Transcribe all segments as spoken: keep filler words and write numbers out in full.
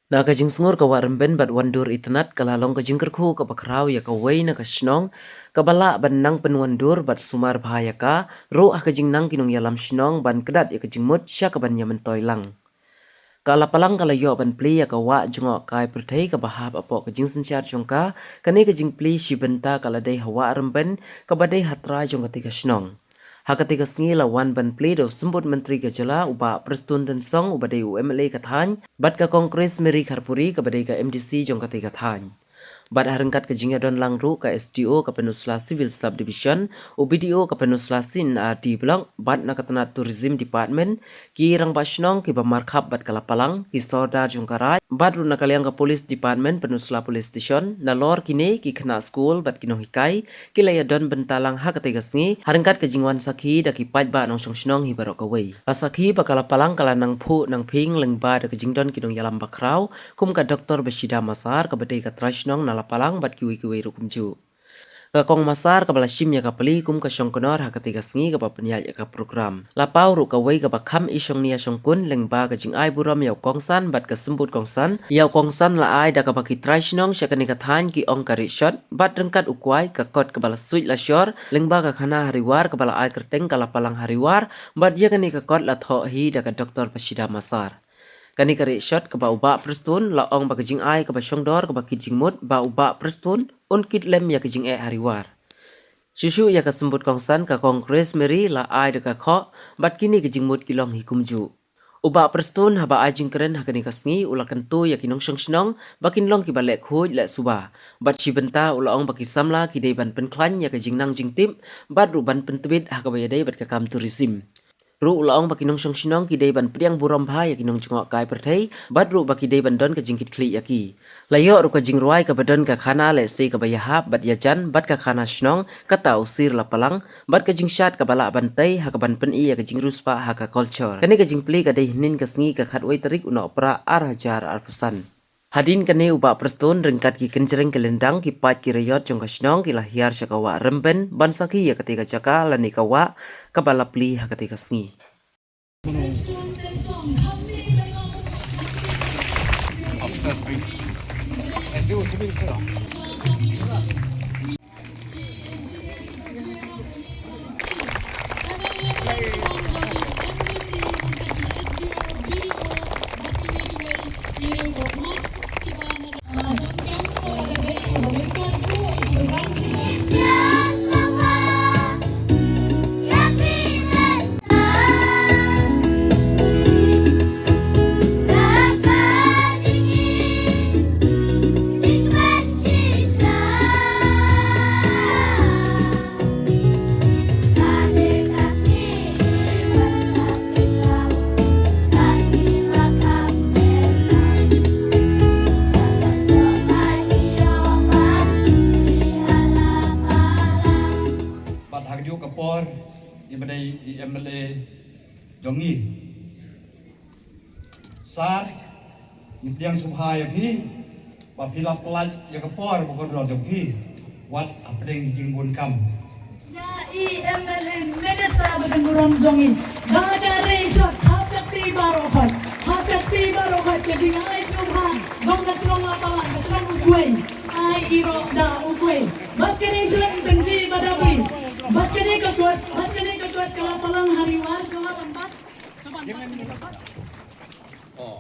Na ka jingsngur ka Wah Rymben bad Wandur Itynnad ka la long ka jingkyrkhu kaba khraw ïa kawei na ka shnong kaba lah ban nang pynwandur bad sumar bha ïa ka ruh ha ka jingnang ki nongïalam shnong ban kdat ïa ka jingmut sha kaban ïa myntoi lang. Ka Lapalang ka la ïoh ban plie ïa ka wah jngohkai pyrthei kaba hap hapoh ka jingsynshar jong ka. Kane ka jingplie shi bynta ka la dei ha Wah Rymben kaba dei ha trai jong katei ka shnong. Ha katei ka sngi la wan ban plie da u Symbud Myntri ka jylla u Bah Prestone Tynsong uba dei u M L A ka thaiñ bad ka Kong Grace Mary Kharpuri kaba dei ka M D C jong katei ka thaiñ. Bad ha ryngkat ka jingïadon lang ruh ka S D O ka Pynursla Civil Sub Division, u B D O ka Pynursla C and R D Block bad na ka tnat Tourism Department, ki rangbah shnong kiba markhap bad ka Lapalang, ki sordar jong ka raid bad ruh na ka liang ka Police Department Pynursla Police Station, nalor kine ki khynnah skul bad ki nonghikai ki la ïadon bynta lang ha katei ka sngi ha ryngkat ka jingwan sakhi da ki paidbah nongshong shnong hi baroh kawei. La sakhi ba ka Lapalang ka la nang phuh nang phieng lyngba da ka jingdon ki nongïalam bakhraw kum ka Doktor Bashida Massar kaba dei ka trai shnong na Lapalang bad kiwei kiwei ruh kumjuh. Ka Kong Massar kaba la shim ïa ka plie kum ka shongknor ha katei ka sngi kaba pynïaid ïa ka program. La paw ruh kawei kaba kham i shongnia shongkun lyngba ka jingai burom ïa u kongsan bad ka symbud kongsan. Ïa u kongsan la ai da kaba ki trai shnong sha kane ka thaiñ ki ong ka riehshot bad ryngkat u kwai ka kot kaba la suid la shor lyngba ka khana ha Riwar kaba la ai kyrteng ka Lapalang ha Riwar bad ïa kane ka kot la thoh hi da ka Doktor Bashida Massar. Kane ka riehshot kaba u Bah Prestone la ong ba ka jingai kaba shongdor kaba kit jingmut ba u Bah Prestone un kit lem ïa ka jingeh ha Riwar. Shuh shuh ïa ka symbud kongsan ka Kong Grace Mary la ai da ka khoh bad kine ki jingmut ki long hi kumjuh. U Bah Prestone haba ai jingkren ha kane ka sngi u la kyntu ïa ki nongshong shnong ba kin long kiba leh khuid leh suba. Bad shi bynta u la ong ba ki samla ki dei ban pynkhlaiñ ïa ka jingnang jingtip bad ruh ban pyntbit ha kaba ïadei bad ka kam tourism. Ruh u la ong ba ki nongshong shnong ki dei ban pdiang burom bha ïa ki nongjngohkai pyrthei bad ruh ba ki dei ban don ka jingkitkhlieh ïa ki. La ïoh ruh ka jingrwai kaba don ka khana lehse kaba ïahap bad ïajan bad ka khana shnong kata u Sir Lapalang bad ka jingshad kaba lah ban tei ha kaban pyni ïa ka jingriewspah ha ka culture. Kane ka jingplie ka dei hynnin ka sngi ka khatwei tarik u Nohprah ar hajar arphew san. Hadien kane u Bah Prestone ryngkat ki kynjreng ki lyndang ki paid ki raiot jong ka shnong ki la hiar sha ka Wah Rymben ban sakhi ïa katei ka jaka lane ka wah kaba la plie ha katei ka sngi. Bad ha kajuh ka por, i ba dei i M L A jong ngi. Sir, ngi pdiang sngewbha ïa phi ba phi la pyllait ïa ka por ba kordor jong phi wat hapdeng jingdonkam. Ïa i M L A Minister ba don burom jong ngi da ka riehshot ha ka kti baroh khoit, ha ka kti baroh khoit ka jingai sngewbha jong ka shnong Lapalang, ka shnong U Kwei. Ai ïa u da U Kwei bad ka riehshot pynji Badabri bad kane ka kot, bad kane ka kot ka Lapalang ha Riwar ka la ban bat.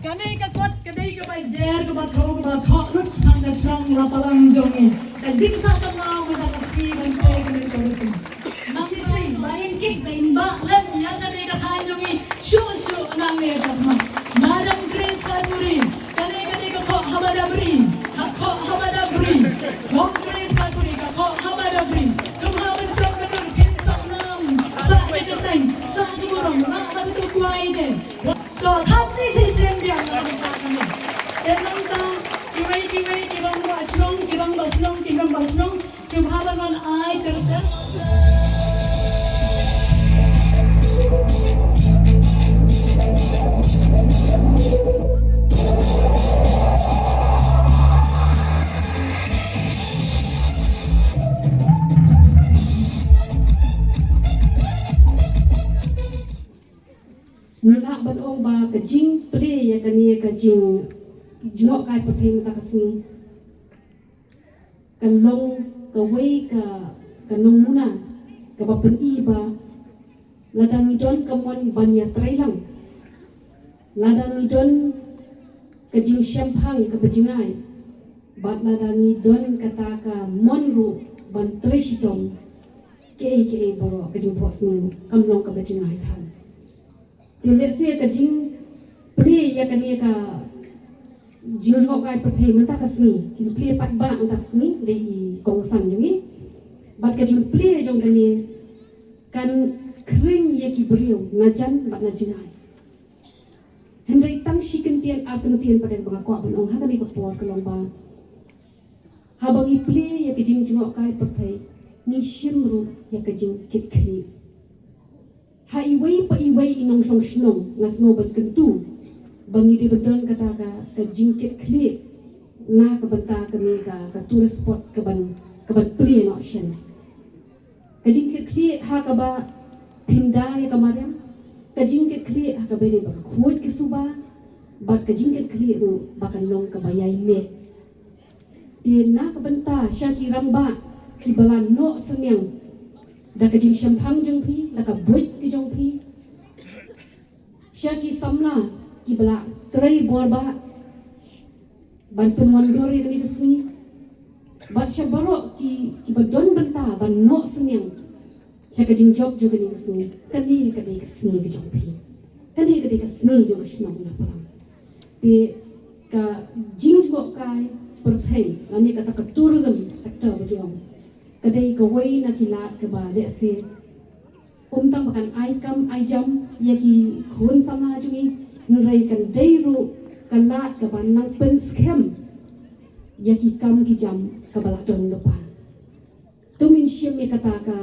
Kane ka kot ka dei kaba jer kaba thew kaba thoh lut shaphang ka shnong Lapalang jong ngi. Ka jingsahthymmai ka jaka sngi ban poi kane ka rusin. Nang ïa sngewbha ba in kit ba in bah lem ïa kane ka thaiñ jong ngi shuh shuh nangne shakhmat. Madam Grace Kharpuri, kane kane ka khoh ha Badabri, ka khoh ha Badabri. Kong Grace Kharpuri, ka khoh ha Badabri. Sngewbha ban shong ka dur, kin sah nam, sah ka kyrteng, sah ka burom, na ka bynta u kwai de. To thap ni shisien biang na ka bynta kane. Te nangta kiwei kiwei ki rangbah shnong, ki rangbah shnong, ki member shnong, sngewbha ban wan ai ter ter. Ngi lah ban ong ba ka jingplie ïa kane ka jing Jngohkai pyrthei mynta ka sngi ka long kawei ka, ka nongmuna kaba pyni ba lada ngi don ka mon ban ïatreilang, lada ngi don ka jingshemphang kaba jngai, bad lada ngi don kata ka mon ruh ban trei shitom, kaei kaei baroh ka jingphohsniew kam long kaba jngai than. Te lehse ka jingplie ïa kane ka jingjngohkai pyrthei mynta ka sngi, ki plie pat ba mynta ka sngi dei i kongsan jong ngi. Bad ka jingplie jong kane kan khring ïa ki briew na jan bad na jngai. Hynrei tang shi kyntien ar kyntien pat ba nga kwah ban ong ha kane ka por ka long ba haba ngi plie ïa ka jingjngohkai pyrthei, ngi shim ruh ïa ka jingkitkhlieh. Ha iwei pa iwei i nongshong shnong nga sngew ban kyntu ba ngi dei ban don kata ka, ka jingkitkhlieh na ka bynta kane ka, ka tourist spot kaban, kaban plie noh shen. Ka jingkitkhlieh ha kaba pynda ïa ka mariang, ka jingkitkhlieh ha kaba dei ba ka khuid ka suba, bad ka jingkitkhlieh ruh ba kan long kaba ïai meh. Te na ka bynta sha ki rangbah kiba la noh synñiang da ka jingshemphang jong phi, da ka buit ka jong phi, sha ki samla kiba la trei bor bah ban pynwandur ïa kane ka sngi, bad sha baroh ki, kiba don bynta ban noh synñiang sha ka jingjop jong kane ka sngi, kane ka dei ka sngi ka jong phi, kane ka dei ka sngi jong ka shnong Naplang. Te ka jingjngohkai pyrthei lane kata ka tourism sector ba ki ong ka dei kawei na ki lad kaba lehse ym tang ba kan ai kam ai jam ïa ki khun samla jong ngi, hynrei kan dei ruh ka lad kaba nang pynskhem ïa ki kam ki jam kaba la don lypa. To ngin shim ïa kata ka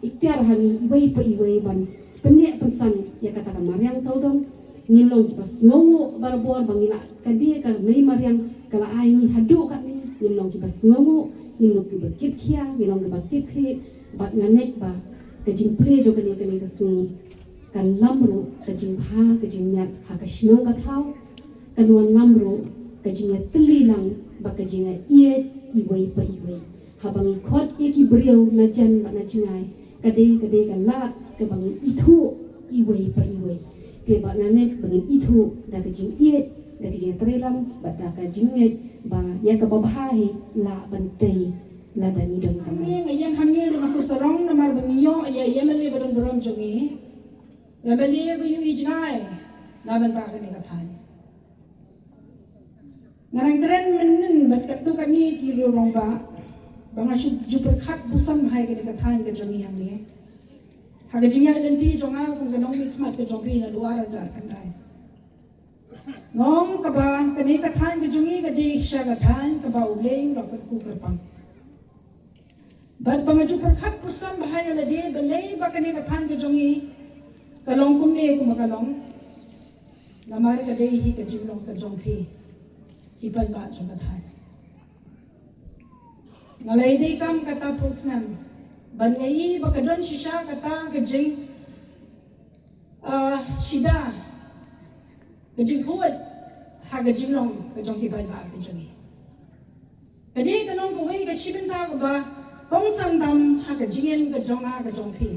iktiar ha ngi iwei pa iwei ban pynneh pynsan ïa kata ka mariang sawdong. Ngin long kiba sngewnguh barabor ba ngi la, kane ka mei mariang ka la ai ngi haduh katne, ngin long kiba sngewnguh, ngin long kiba kitkhia, ngin long kiba kitkhlieh. Bad nga ngeit ba ka jingplie jong kane, kane ka sngi kan lam ruh ka jingbha ka jingmiat ha ka shnong ka thaw, kan wanlam ruh ka jingïatylli lang bad ka jingïaieit iwei pa iwei. Haba ngi khot ïa ki briew na jan bad na jngai, ka dei, ka dei ka lad kaba ngin ithuh iwei pa iwei. Te ba nga ngeit ba ngin ithuh da ka jingïeit, da ka jingïatreilang bad da ka jingngeit ba ïa kaba bha hi lah ban tei lada ngi don ka mon. Nga ïeng hangne ruh nga sngewsarong namar ba ngi ïoh ïa i MLA ba don burom jong ngi, i MLA ba ïohi jngai na bynta kane ka thaiñ. Nga dang kren mynnin bad katto katne ki rangbah ba nga shu ju pyrkhat bunsien bha ïa kane ka thaiñ ka jong ngi hangne. Ha ka jingïaid lynti jong nga kum ka nongmihkhmat ka jong phi naduh ar hajar khyndai, nga ong kaba kane ka thaiñ ka jong ngi ka dei shisha ka thaiñ kaba U Blei u la kyrkhu kyrpang. Bad ba nga ju pyrkhat pyrshang bha ïa lade balei ba kane ka thaiñ ka jong ngi ka long kumne kumba ka long. Namar ka dei hi ka jinglong ka jong phi, ki paidbah jong ka thaiñ. Nga la ïadei kam kata phew snem ban ïohi ba ka don shisha kata ka jing, ah, shida, ka jingkhuid ha ka jinglong ka jong ki paidbah ka jong ngi. Ka dei ka long kawei ka shi bynta kaba kongsan tam ha ka jingim ka jong nga ka jong phi.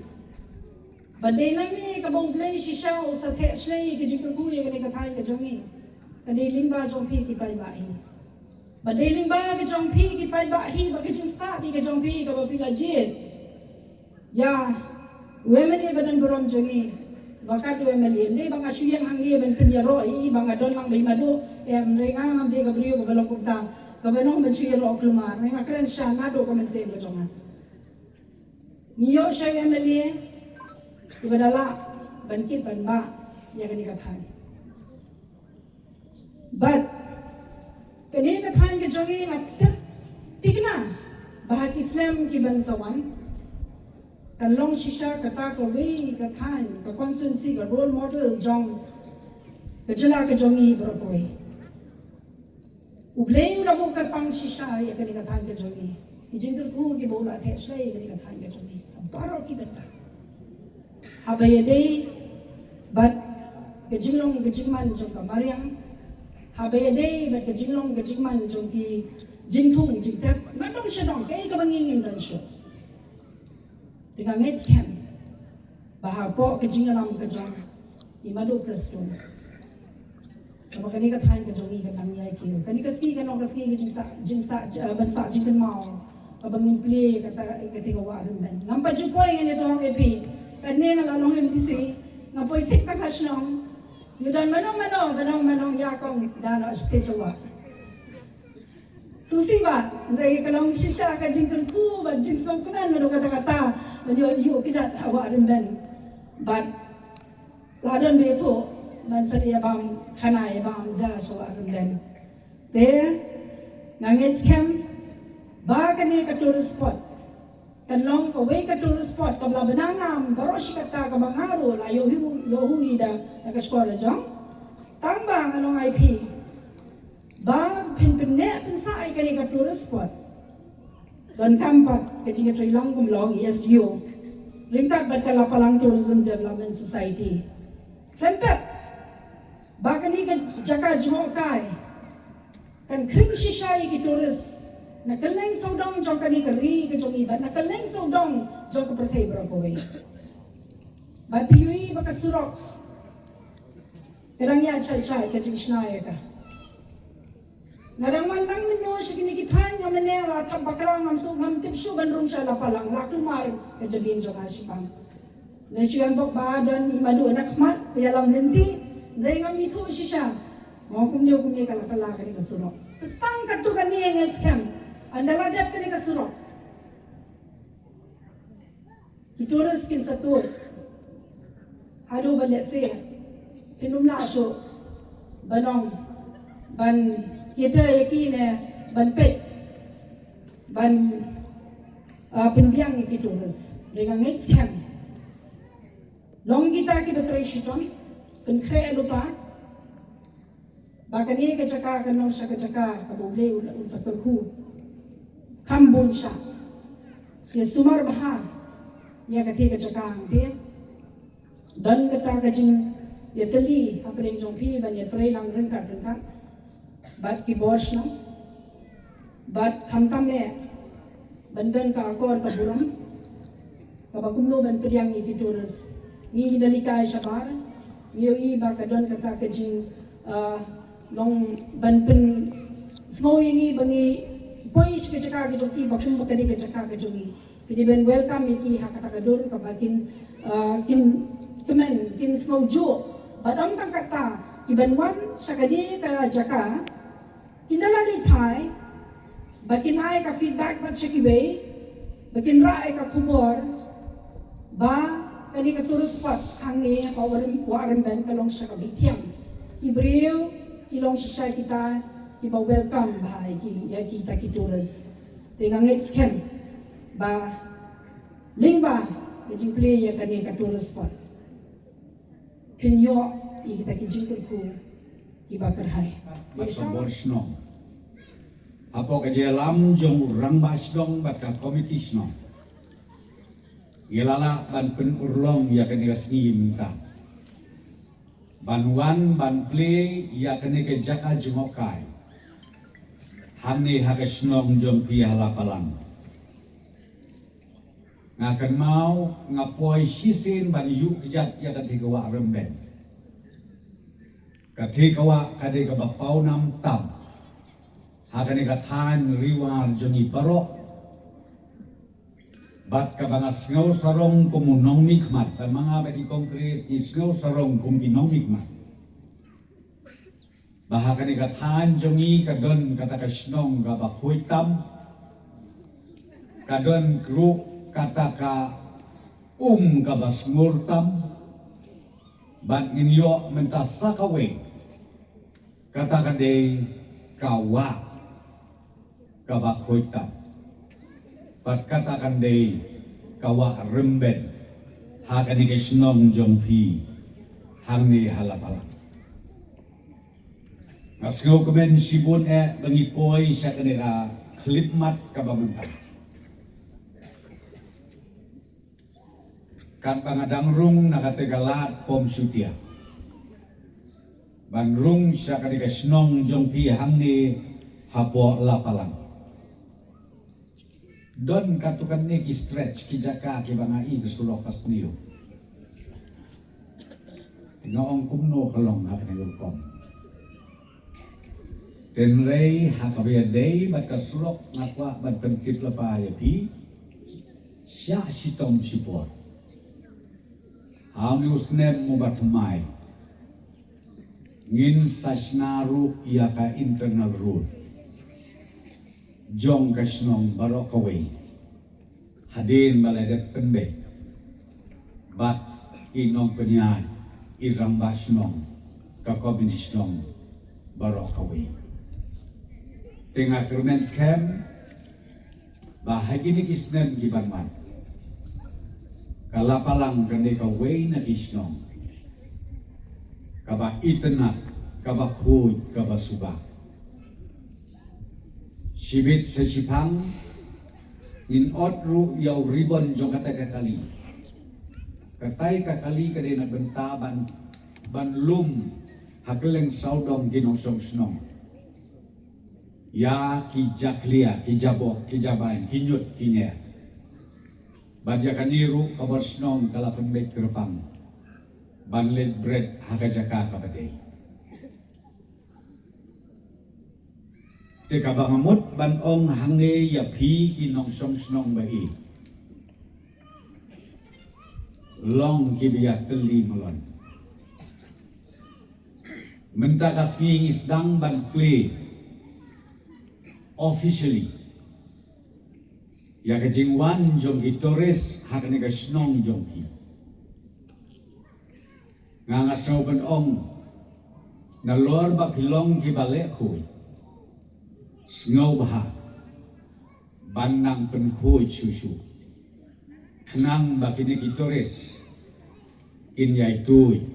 Ba dei nangne kaba U Blei shisha u sa theh shlei ka jingkyrkhu ïa kane ka thaiñ ka jong ngi. Ka dei lyngba jong phi ki paidbah hi. Ba dei lyngba ka jong phi ki paidbah hi, ba ka jingstad hi ka jong phi kaba phi la jied ïa u MLA ba don burom jong ngi. Ba kat u MLA, ym dei ba nga shu ïeng hangne ban pynïaroh ïa i ba nga don lang bad i madu. Em, hynrei nga ngam dei ka briew kaba long kumta, kaba nang ban shu ïaroh kulmar. Hynrei nga kren sha naduh ka mynsiem ka jong nga. Ngi ïoh sha u MLA uba da lah ban kit ban bah ïa kane ka thaiñ. Bad kane ka thaiñ ka jong ngi nga tip thikna ba ha ki snem ki ban sa wan kan long shisha kata kawei ka thaiñ, ka constituency, ka role model jong ka jylla ka jong ngi baroh kawei. U Blei u la buh kyrpang shisha ïa kane ka thaiñ ka jong ngi. Ki jingkyrkhu kiba u la theh shlei ïa kane ka thaiñ ka jong ngi baroh ki bynta. Haba ïadei bad ka jinglong ka jingman jong ka mariang, Haba ïadei bad ka jinglong ka jingman jong ki jingthung jingtep, nadong shadong, kaei kaba ngi ngim don shuh. Te nga ngeit skhem ba hapoh ka jingïalam ka jong i Madu Prestone, kaba kane ka thaiñ ka jong ngi kan nang ïai kiew. Kane ka sngi kan long ka sngi ka jingsah, jingsah, eh, ban sah jingkynmaw kaba ngin plie kata, kata ka wah rymben. Ngam pat ju poi ngan ïathuh ïa phi. Kane nga la long M D C, nga poi thik tang ha shnong. Ngi don mano mano, mano mano ïa kong da noh shatei sha wah. Sngewsih ba, hynrei ka long shisha ka jingkyrkhu bad jingsngewkmen naduh katta katta ban ïoh ïuh kjat ha wah rymben. Bad la don ba ïathuh ban sa ïa bam khana ïa bam ja sha wah rymben. Te nga ngeit skhem ba kane ka tourist spot kan long kawei ka tourist spot kaba la bynang nam baroh shi katta kaba nga ruh la ïohi, ïohi da, da ka shkor la jong. Tang ba nga ong ïa phi ba phin pynneh pynsah ïa kane ka tourist spot, donkam pat ka jingïatreilang kum long E S D O ryngkat bad ka Lapalang Tourism Development Society. Khlem pep ba kane ka jaka jngohkai kan khring shisha ïa ki tourist na kylleng sawdong jong kane ka ri ka jong ngi bad na kylleng sawdong jong ka pyrthei baroh kawei. Bad phi ïohi ba ka surok ka dang ïa chai chai ka jingshna ïa ka. Nga dang wan dang mynno sha kine ki thaiñ, nga mynne la thap bakla, ngam suk ngam tip shuh ban rung sha Lapalang, la kulmar ka jabieng jong nga shibang. Nga shu ïa bok ba don i Madu na khmat, ïalam lynti, hynrei ngam ithuh shisha. Nga kumne kumne ka la kylla kane ka surok. Tang katto katne nga ngeit skhem, ynda la dep kane ka surok, ki tourist kin sa tuid. Haduh ba lehse phin ym lah shuh ban ong ban kita ïa ki ne ban peit ban, ah, pynbiang ïa ki tourist. Hynrei nga ngeit skhem long kita kiba trei shitom, pynkhreh lypa, ba kane ka jaka kan long sha ka jaka kaba U Blei un, un sa kyrkhu kham bun shah. Ïa sumar bha ïa kata ka jaka hangta. Don kata ka jingïatylli hapdeng jong phi ban ïatreilang ryngkat ryngkat bad ki bor shnong. Bad khamtam eh ban don ka akor ka burom kaba kumno ban pdiang ïa ki tourist. Ngi ngi da lehkai shabar, ngi ïohi ba ka don kata ka jing, ah, long ban pynsngew ïa ngi ba ngi poi sha ka jaka ka jong ki ba kum ba ka dei ka jaka ka jong ngi. Ki dei ban welcome ïa ki ha kata ka dur kaba kin, ah, kin kmen, kin sngew juh. Bad ym tang kata, ki ban wan sha kane ka jaka, kin da la leit phai ba kin ai ka feedback bad sha kiwei, ba kin rah ïa ka khubor ba kane ka tourist spot hangne ha Wah Rym-, Wah Rymben ka long sha kaba ithiang. Ki briew ki long shisha kita kiba welcome bha ïa ki, ïa kita ki tourist. Te nga ngeit skhem ba lyngba ka jingplie ïa kane ka tourist spot phin ïoh ïa kita ki jingkyrkhu kiba kyrhai. Bad ka bor shnong, hapoh ka jingïalam jong u rangbah shnong bad ka komiti shnong, ngi la lah ban pynurlong ïa kane ka sngi mynta ban wan ban plie ïa kane ka jaka jngohkai hangne ha ka shnong jong phi ha Lapalang. Nga kynmaw nga poi shisien ban ïuh kjat ïa kata ka wah Rymben. Kata ka wah ka dei kaba pawnam tam ha kane ka thaiñ Ri War jong ngi baroh. Bad kaba nga sngew sarong kum u nongmihkhmat, bad ma nga bad i Kong Chris ngi sngew sarong kum ki nongmihkhmat. Ba ha kane ka thaiñ jong ngi ka don kata ka shnong kaba khuid tam, ka don ruh kata ka um kaba sngur tam, bad ngin ïoh mynta sa kawei, kata ka dei ka wah kaba khuid tam. Bad kata kan dei ka wah Rymben ha kane ka shnong jong phi hangne ha Lapalang. Nga sngewkmen shibun eh ba ngi poi sha kane ka khyllipmat kaba mynta. Katba nga dang rung na kata ka lad Pom Shutia, Ban rung sha kane ka shnong jong phi hangne hapoh Lapalang. Don katto katne ki stretch, ki jaka kiba nga i ka surok ka sniew. Nga ong kumno ka long ha kane ka rukom. Hynrei ha kaba ïadei bad ka surok nga kwah ban pyntip lypa ïa phi. Sha shitom shipor, ha une u snem uba thymmai, ngin sa shna ruh ïa ka internal road jong ka shnong baroh kawei, hadien ba la dep pynbeit bad ki nongpynïaid, i rangbah shnong, ka komiti shnong baroh kawei. Te nga kyrmen skhem ba ha kine ki snem ki ban wan, ka Lapalang kan dei kawei na ki shnong kaba itynnad, kaba khuid, kaba suba. Shibit sa shiphang ngin ot ruh ïa u ribon jong kata ka kali. Katai ka kali ka dei na bynta ban, ban lum ha kylleng sawdong ki nongshong shnong ïa ki jakhlia, ki jabok, ki jabain, ki ñiut, ki ñier. Bad ïa kane ruh ka bor shnong ka la pynbeit kyrpang ban leit bret ha ka jaka kaba dei. Te kaba nga mut ban ong hangne ïa phi ki nongshong shnong ba ïeit, long kiba ïatylli malon. Mynta ka sngi ngi sdang ban plie officially ïa ka jingwan jong ki tourist ha kane ka shnong jong phi. Nga, nga sngew ban ong, nalor ba phi long kiba leh khuid, sngewbha ban nang pynkhuid shuh shuh, khnang ba kine ki tourist kin ïai tuid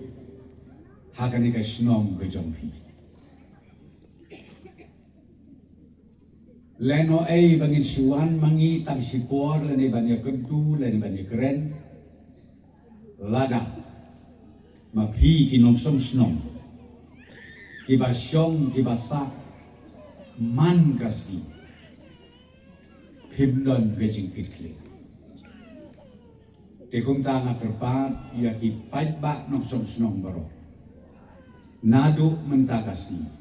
ha kane ka shnong ka jong phi. Lehnohei ba ngin shu wan ma ngi tang shipor lane ban ïakyntu lane ban ïakren, lada ma phi ki nongshong shnong kiba shong kiba sah man ka sngi, phim don ka jingkitkhlieh. Te kumta nga kyrpad ïa ki paidbah nongshong shnong baroh, naduh mynta ka sngi,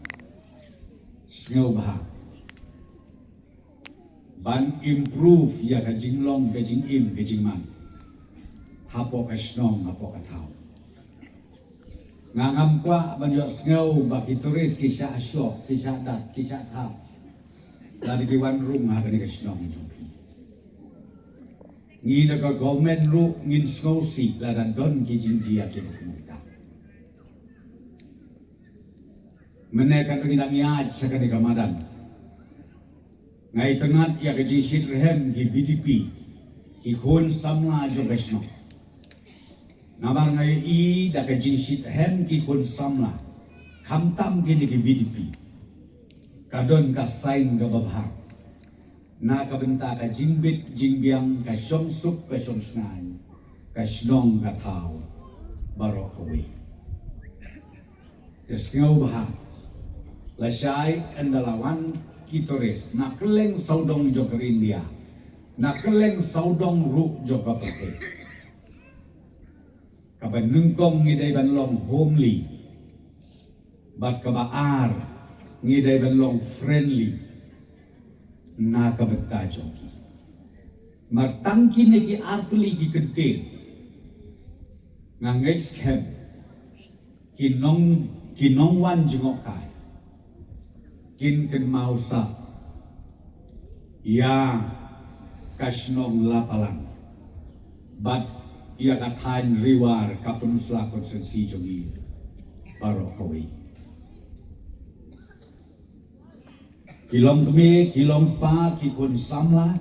sngewbha ban improve ïa ka jinglong, ka jingim, ka jingman hapoh ka shnong, hapoh ka thaw. Nga ngam kwah ban ïohsngew ba ki tourist ki shah shoh, ki shah dat, ki shah thap lada ki wan rung ha kane ka shnong jong phi. Ngi na ka government ruh ngin sngewsih lada don ki jingjia kiba kumta. Mynne katba ngi dang ïaid sha kane ka madan, nga itynnad ïa ka jingshitrhem ki VDP, ki khun samla jong ka shnong. Namar nga ïohi da ka jingshitrhem ki khun samla, khamtam kine ki VDP, ka don ka sign kaba bha na ka bynta ka jingbit jingbiang, ka shongsuk ka shongshngaiñ ka shnong ka thaw baroh kawei. Te sngewbha, lashai ynda la wan ki tourist na kylleng sawdong jong ka Ri India, na kylleng sawdong ruh jong ka pyrthei, kaba nyngkong ngi dei ban long homely, bad kaba ar ngi dei ban long friendly na ka bynta jong ki. Namar tang kine ki artylli ki kyntien, nga ngeit skhem ki nong, ki nongwan jngohkai kin kynmaw sah ïa ka shnong Lapalang bad ïa ka thaiñ Ri War, ka Pynursla constituency jong ngi baroh kawei. Ki long kmie, ki long kpa, ki khun samla,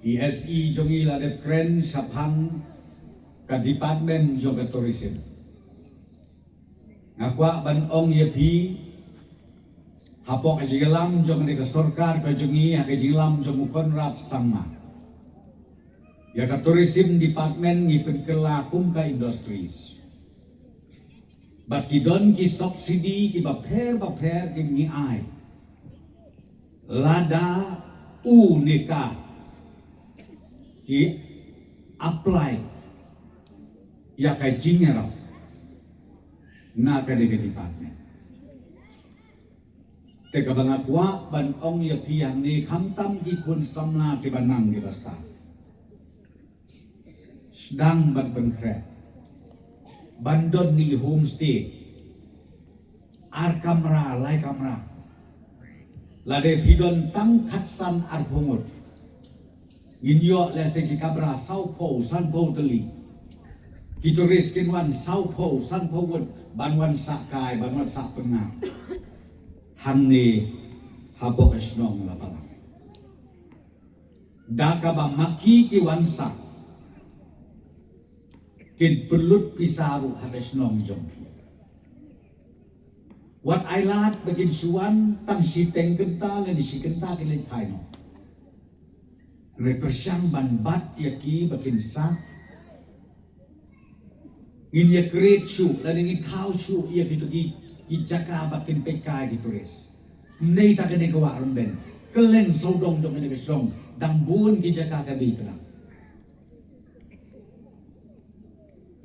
i SE jong ngi la dep kren shaphang ka department jong ka tourism. Nga kwah ban ong ïa phi, hapoh ka jingïalam jong kane ka sorkar ka jong ngi, ha ka jingïalam jong u Conrad Sangma, ïa ka tourism department ngi pynkylla kum ka industries. Bad ki don ki subsidy ki bapher bapher ki ngi ai. Lada u ne ka ki apply ïa ka jingïarap na ka dei ka department. Te kaba nga kwah ban ong ïa phi hangne, khamtam ki khun samla kiba nang kiba stad, sdang ban pynkhreh ban don ni homestay, ar kamra, lai kamra. Lada phi don tang khatsan arphew ngut, ngin ïoh lehse ki kamra sawphew, sanphew tylli. Ki tourist kin wan sawphew, sanphew ngut ban wan sah kai, ban wan sah pynngam hangne hapoh ka shnong la balang. Da kaba ma ki ki wan sah, kin pynlut pisa ruh ha ka shnong jong ki. Wat ai lad ba kin shu wan tang shiteng kynta lane shi kynta kin leit phai noh. Hynrei pyrshang ban bat ïa ki ba kin sah. Ngin ïa create shuh lane ngin thaw shuh ïa kito ki, ki jaka ba kin peit kai ki tourist. Ym dei tang kane ka Wah Rymbeng, kylleng sawdong jong kane ka shnong dang bun ki jaka ka dei tang.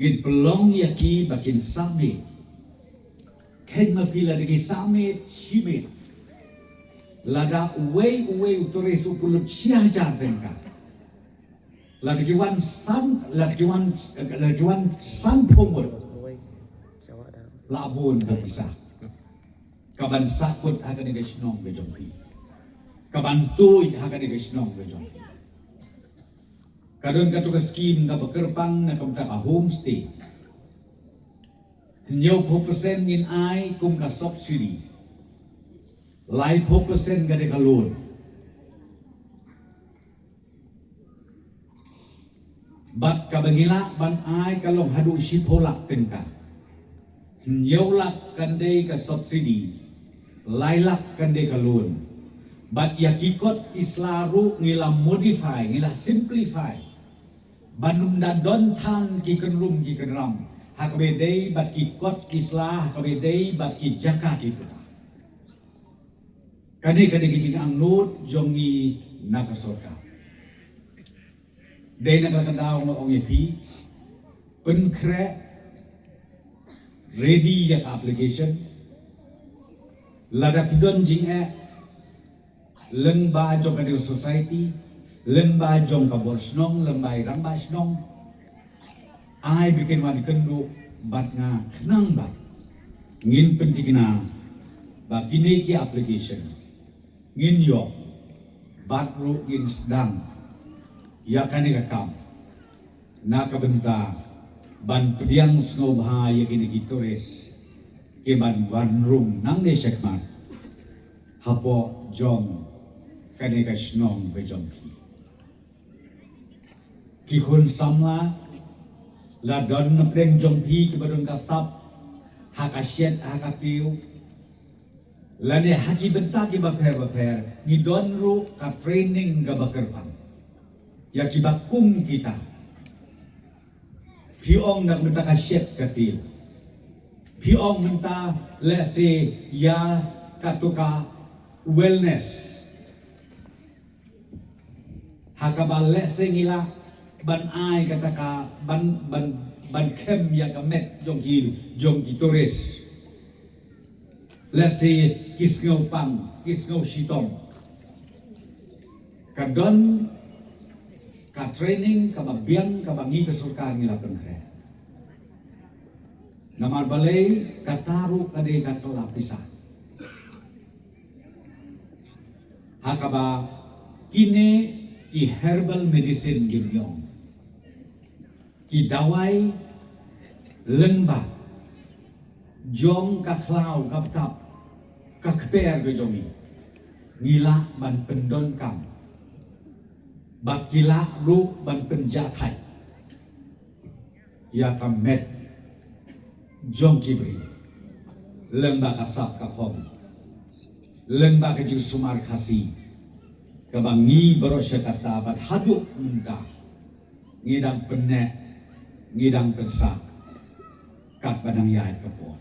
Ngin pynlong ïa ki ba kin sah miet. Kheiñ ma phi, lada ki sah miet, shi miet, lada uwei uwei u tourist u pynlut shi hajar tyngka, lada ki wan san, lada ki wan, lada ki wan sanphew ngut, la bun ka pisa kaban sahkut ha kane ka shnong ka jong phi, kaban tuid ha kane ka shnong ka jong phi. Ka don kato ka skim kaba kyrpang na ka bynta ka homestay. Hynñiewphew percent ngin ai kum ka subsidy, laiphew percent ka dei ka loan. Bad kaba ngi lah ban ai ka long haduh shiphew lak tyngka. Hynñiew lak kan dei ka subsidy, lai lak kan dei ka loan. Bad ïa ki kot ki sla ruh ngi la modify, ngi la simplify, ban ym da don than ki kynrum ki kynram ha kaba dei bad ki kot ki sla, ha kaba dei bad ki jaka ki puta. Kane ka dei ka jingangnud jong ngi na ka sorkar. Dei na kata ka daw nga ong ïa phi, pynkhreh, ready ïa ka application. Lada phi don jingeh lyngba jong ka New Society, lyngba jong ka bor shnong, lyngba i rangbah shnong, ai ba kin wan kynduh bad nga khnang ba ngin pynthikna ba kine ki application ngin ïoh bad ruh ngin sdang ïa kane ka kam na ka bynta ban pdiang sngewbha ïa kine ki tourist ki ban wan rung nangne shakhmat hapoh jong kane ka shnong ka jong ki. Ki khun samla, la don na pdeng jong phi kiba don ka sap ha ka shet ha ka tiew, lane ha ki bynta kiba pher ba pher, ngi don ruh ka training kaba kyrpang ïa kiba kum kita. Phi ong na ka bynta ka shet ka tiew, phi ong mynta lehse ïa kato ka wellness. Ha kaba lehse ngi lah ban ai kata ka ban, ban, ban khlem ïa ka met jong ki, jong ki tourist. Lehse ki sngew pang, ki sngew shitom. Ka don ka training kaba biang kaba ngi ka sorkar ngi la pynkhreh. Namar balei? Kata ruh ka dei ka kylla pisa. Ha kaba kine ki herbal medicine, ki biang, ki dawai lyngba jong ka khlaw, ka btap, ka kper ka jong ngi, ngi lah ban pyndonkam bad ki lah ruh ban pynjahthait ïa ka met jong ki briew lyngba ka sap ka phong, lyngba ka jingsumar Khasi kaba ngi baroh shi katta bad haduh mynta ngi dang pynneh, ngi dang pynsah katba dang ïaid ka por.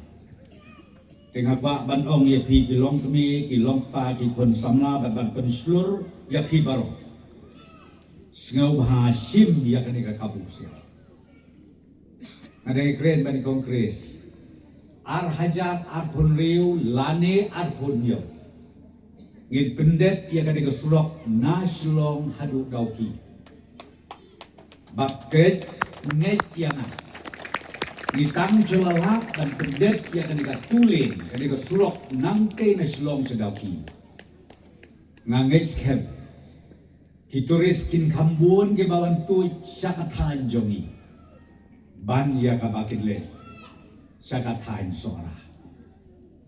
Te nga kwah ban ong ïa phi ki longkmie, ki longkpa, ki khun samla, ban ban pynshlur ïa phi baroh. Sngewbha shim ïa kane ka kabu sha. Nga dei kren ban kongres. Ar hajar arphew hynriew lane arphew hynñiew, ngin pyndep ïa kane ka surok na Shillong haduh Dawki. Bad keit ngeit ïa nga, ngi tang shu la lah ban pyndep ïa kane ka two lane, kane ka surok nangtei na Shillong sha Dawki. Nga ngeit skhem ki tourist kin kham bun kiba wan tuid sha ka thaiñ jong ngi ban ïa kaba kin leit sha ka thaiñ Sohra.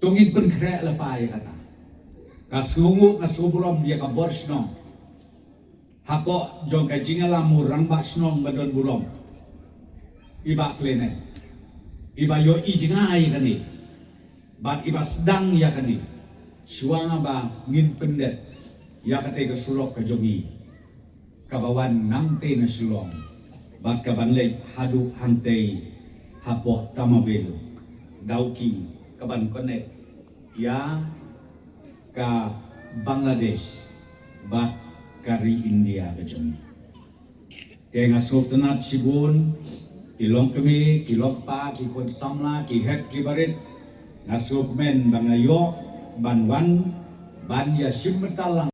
To ngin pynkhreh lypa ïa kata. Nga sngewnguh, nga sngewburom ïa ka bor shnong hapoh jong ka jingïalam u rangbah shnong ba don burom, i Bah Clement, iba ïohi jngai ïa kane bad iba sdang ïa kane shuwa ba ngin pyndep ïa katei ka surok ka jong ngi kaba wan nangtei na Shillong bad kaban leit haduh hangtei hapoh Tamaville, Dawki, kaban connect ïa ka Bangladesh bad ka ri India ka jong ngi. Te nga sngewtynnat shibun, ki longkmie, ki longkpa, ki khun samla, ki hep ki barit, nga sngewkmen ba nga ïoh ban wan ban ïa shim bynta lang